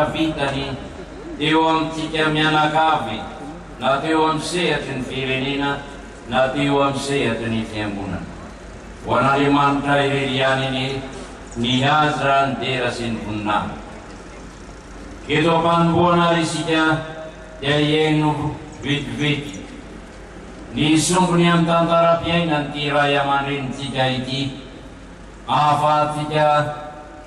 zavatra vitany teo amintsika mianakavy na teo amin'ny sehatry ny firenena na teo amin'ny sehatry ny fiangonana. Ho an'Andriamanitra irery ihany anie ny haja, ny dera sy ny voninahitra. Eto am-panombohana ary isika dia hihaino vetivety ny sombiny amin'ny tantaram-piainan'ity ray aman-drenintsika ity ahafahantsika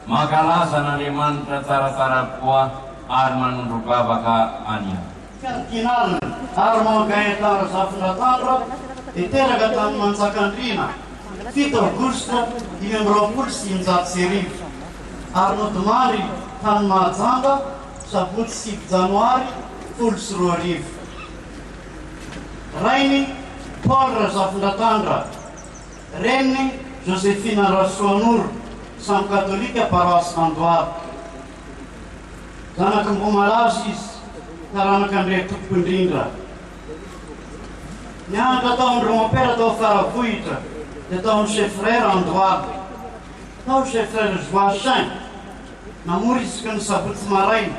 mankalaza an'Andriamanitra tsaratsara kokoa ary manondro-bavaka any Aminy. Kardinaly Armand Gaëtan Razafindratandra dia teraka tany Manjakandriana, 7 aogositra 1925, ary nodimandry tany Mahajanga, sabotsy 9 janoary 2010. Rainy, Paul Razafindratandra, reniny, Joséphine Rasoanoro, samy katolika paroasy Andohalo. Zanak'Ambohimalaza izy, taranak'Andriantompokoindrindra. Nianatra tao amin-dry Mompera tao Faravohitra, dia tao amin'ny Chez Frère Andohalo. Tao Chez Frère Joachim, namory isaky ny sabotsy maraina,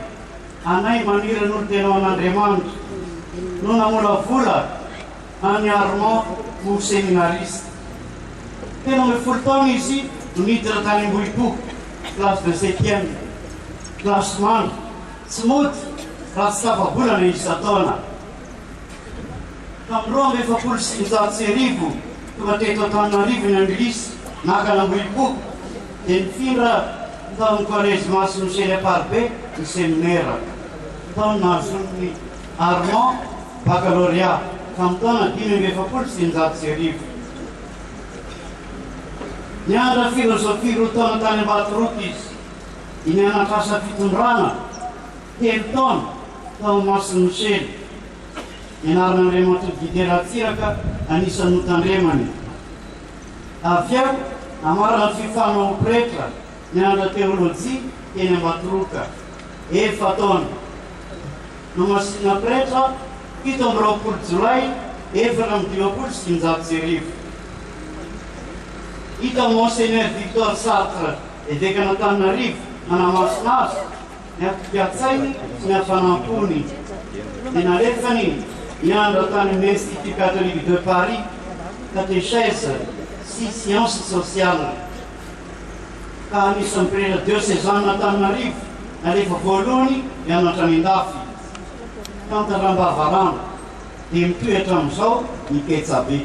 anay maniry hanolo-tena ho an'Andriamanitra, no namolavola an'i Armand ho seminarista. 13 taona izy no niditra tany Ambohipo, classe de septième, kilasimandry, tsy mody raha tsy tapa-bolana isan-taona. Tamin'ny 1942, tonga teto Antananarivo ny Anglisy naka an'Ambohipo, dia nifindra tao amin'ny Collège Masy Michel Amparibe ny seminera. Tao no nahazoan'i Armand Baccalauréat tamin'ny taona 1945. Nianatra filozofia roa taona tany Ambatoroka izy, dia nianatra asa fitondrana telo taona tao Masin'i Michel. Nianaran'Andriamatoa Didier Ratsiraka anisan'ny notandremany. Avy eo, namarana ny fiofanana ho pretra, nianatra teolojia teny Ambatoroka, efa-taona. Nomasina pretra, 27 jolay 1954. Hitan'i Monseigneur Victor Sartre, evekan'Antananarivo, nanamasina azy, ny hakikan-tsainy sy ny hafanam-pony. Dia nalefany nianatra tany amin'ny Institut Catholique de Paris, Catéchèse sy Sciences Sociales. Ka anisan'ny pretra diôsezan'Antananarivo nalefa voalohany hianatra any an-dafy. Tantara am-bavarano, dia mitohy hatramin'izao ny ketsabe.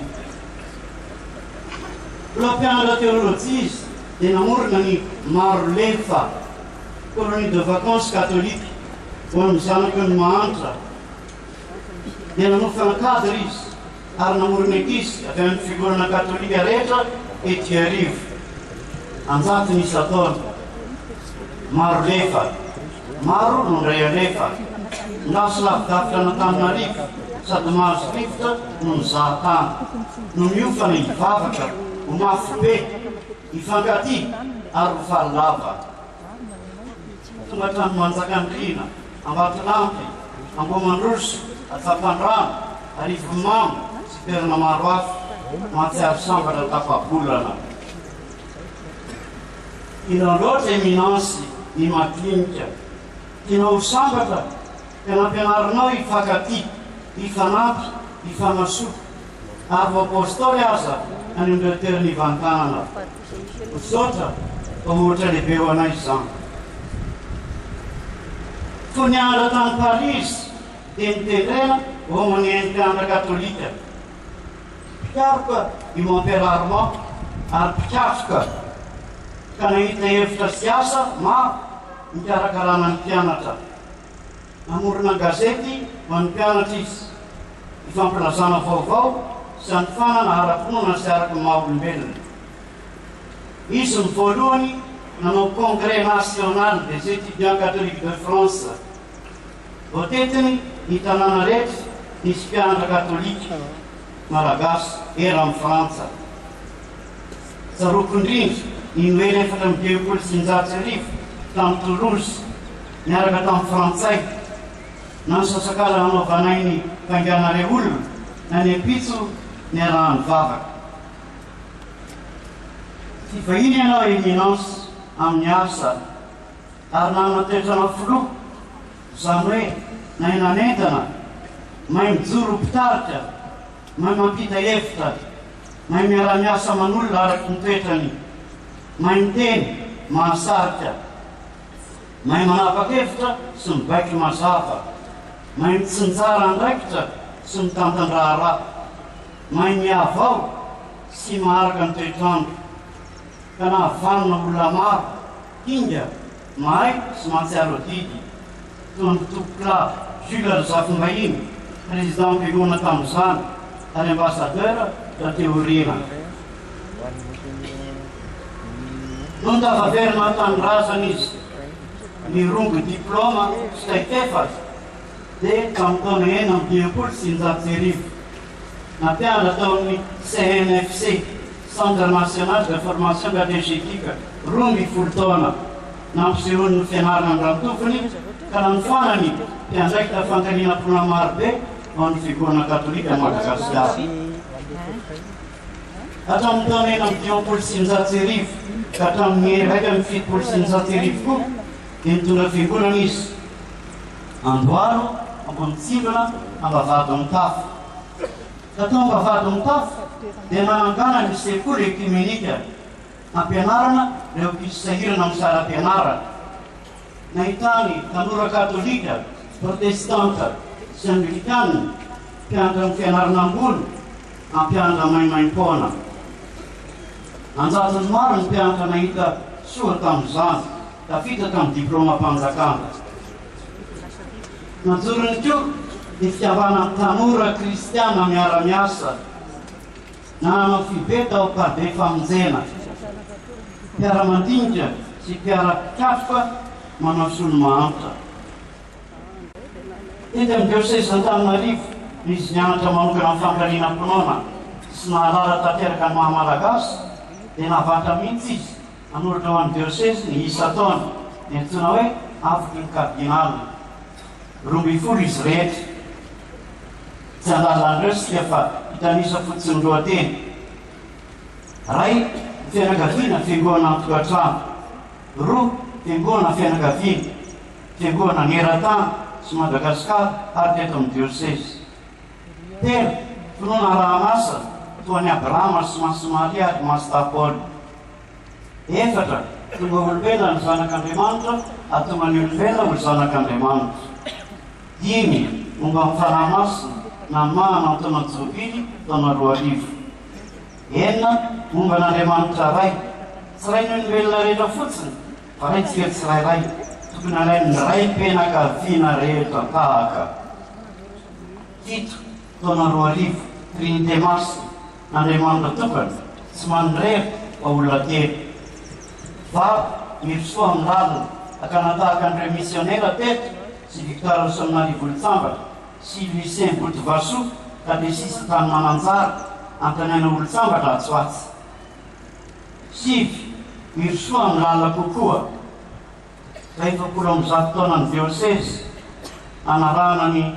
Mbola mpianatra teolojia izy dia namorona ny Marolefa, colonie de vacances catholique, ho an'ny zanaky ny mahantra. Dia nanofana cadre izy ary namorona ankizy avy amin'ny fiangonana katolika rehetra eto Iarivo, an-jatony isan-taona. Maro lefa, maro no indray alefa. Lasa lavidavitra an'Antananarivo sady mahazo rivotra no mizaha tany, no miofana hivavaka ho mafy be, hifankatia ary ho faly lava. Tonga hatrany Manjakandriana, Ambatolampy, Ambohimandroso, Atsapandrano, Arivonimamo sy toerana maro hafa, mahatsiaro sambatra tapa-bolana. Tianao loatra Eminence ny madinika. Tianao ho sambatra ka nampianarinao hifankatia, hifanampy, hifanasoa. Ary ho Apostoly aza any amin'ireo toerana ivantanana. Misaotra fa ohatra lehibe ho anay izany. Fony nianatra tany Paris dia notendrena ho aumônier mpianatra katolika. Mpikaroka i Mompera Armand ary mpikatroka ka nahita hevitra sy asa maro nikarakarana ny mpianatra. Namorona gazety ho an'ny mpianatra izy, ifampilazana vaovao sy anofanana ara-pinoana sy araka ny maha-olombelona. Izy no voalohany nanao Congrès national des étudiants catholiques de France. Voatetiny ny tanàna rehetra nisy mpianatra katolika malagasy eran'i Frantsa. Tsaroako indrindra ny Noely 1954 tany Toulouse niaraka tamin'ny Frantsay, na ny sasakala nanaovanay ny faingana re olona, na ny ampitso niaraha-nivavaka. Tsy vahiny ianao Eminence amin'ny asa ary nanana toetrana filoha. Izany hoe nahay nanentana, mahay mijoro ho mpitarika, mahay mampita hevitra, mahay miara-miasa aman'olona araka ny toetrany, mahay miteny, mahasarika, mahay manapa-kevitra sy mibaiko mazava, mahay mitsinjara andraikitra sy mitantan-draharaha, mahay mihavao sy maharaka ny toetr'andro, ka nahavanona olona maro, kinga, mahay sy mahatsiaro adidy, toa an-dry Tompokolahy Jules Razafimbahiny, Président Fiangonana tamin'izany, ary Ambassadeur taty aoriana. Nony tafaverina an-tanindrazana izy, nirongo diplaoma sy traikefa dia tamin'ny taona 1956, nampianatra tao amin'ny CNFC, Centre National de Formation Catéchétique, 12 taona, nampisehoany ny fianarana andrantoviny ka nanofanany mpiandraikitra fankaninam-pinoana marobe ho an'ny Fiangonana Katolika Madagasikara. Hatramin'ny taona 1956 ka hatramin'ny 1971 koa dia nitondra fiangonana izy, Andohalo, Ambonitsimbina, Ambavahadimitafo. Ka tao Ambavahadimitafo dia nananganany ny sekoly ekiomenika hampianarana ireo ankizy sahirana amin'ny saram-pianarana. Nahitany tanora katolika, protestanta sy anglikana mpianatra amin'ny fianarana ambony hampianatra maimaim-poana. An-jatony maro ny mpianatra nahita soa tamin'izany, tafita tamin'ny diplaomam-panjakana. Najorony koa ny fikambanan'ny tanora kristiana miara-miasa, nanana foibe tao Amparibe Famonjena, mpiara-mandinika sy mpiara-mpikatroka manao soa ny mahantra. Tety amin'ny Diosezy Antananarivo no izy nianatra manokana ny fankalinam-pinoana sy nahalala tanteraka ny maha Malagasy dia nahavatra mihitsy izy hanoratra ho an'ny Diosezy ny isan-taona ny antsoina hoe Avoky ny Kardinaly. 12 izy rehetra. Tsy handalina an'ireo isika fa hitanisa fotsiny ny lohateny. Ray, ny fianakaviana, fiangonana an-tokantrano. Roa, fiangonana fianakaviana. Fiangonana eran-tany sy Madagasikara ary teto amin'ny diosezy. Telo, finoana arahan'asa toa an'i Abrahama sy Masina Maria ary Masina Paoly. Efatra, tonga olombelona ny Zanak'Andriamanitra hahatonga ny olombelona ho zanak'Andriamanitra. Dimy, momba ny Fanahy Masina, nanomana ny taona Jobily taona 2000. Enina, momba an'Andriamanitra Ray, tsy Rain'ny olombelona rehetra fotsiny, Raintsika tsirairay, tokony halain'ny raim-pianakaviana rehetra tahaka. Fito, taona 2000, Trinite Masina, Andriamanitra tokana, tsy manirery fa olona telo. Valo, mirosoa amin'ny lalina, hakana tahaka an'ireo misionera teto sy Victoire Rasoaminarivo Olontsambatra sy Lucien Botovasoa, katesista tany Mananjary, Antanàna Olontsambatra atsy ho atsy. Sivy, mirosoa amin'ny lalina kokoa. Faha-140 taonan'ny diosezy, hanarahana ny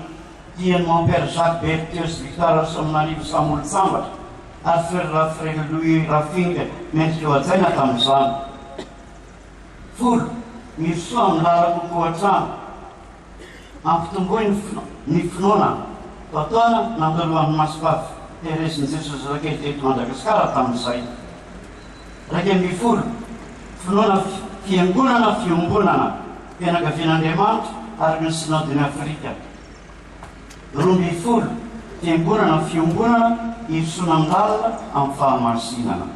dian'i Mon Père Jacques Berthieu sy Victor Rasoaminarivo samy olon-tsambatra ary Frère Frère Louis Rafinga mendrika ho hajaina tamin'izany. Folo, mirosoa amin'ny lalina kokoa hatrany. Ampitomboy ny ny finoana fa taona nandaloan'ny Masivavy Thérèse Jesoa Zazakely teto Madagasikara tamin'izay. 11, Finoana Fiangonana Fiombonana Fianakavian'Andriamanitra araka ny Synodin'i Afrika. 12, Fiangonana Fiombonana Hirosoana an-dalina amin'ny fahamasinana.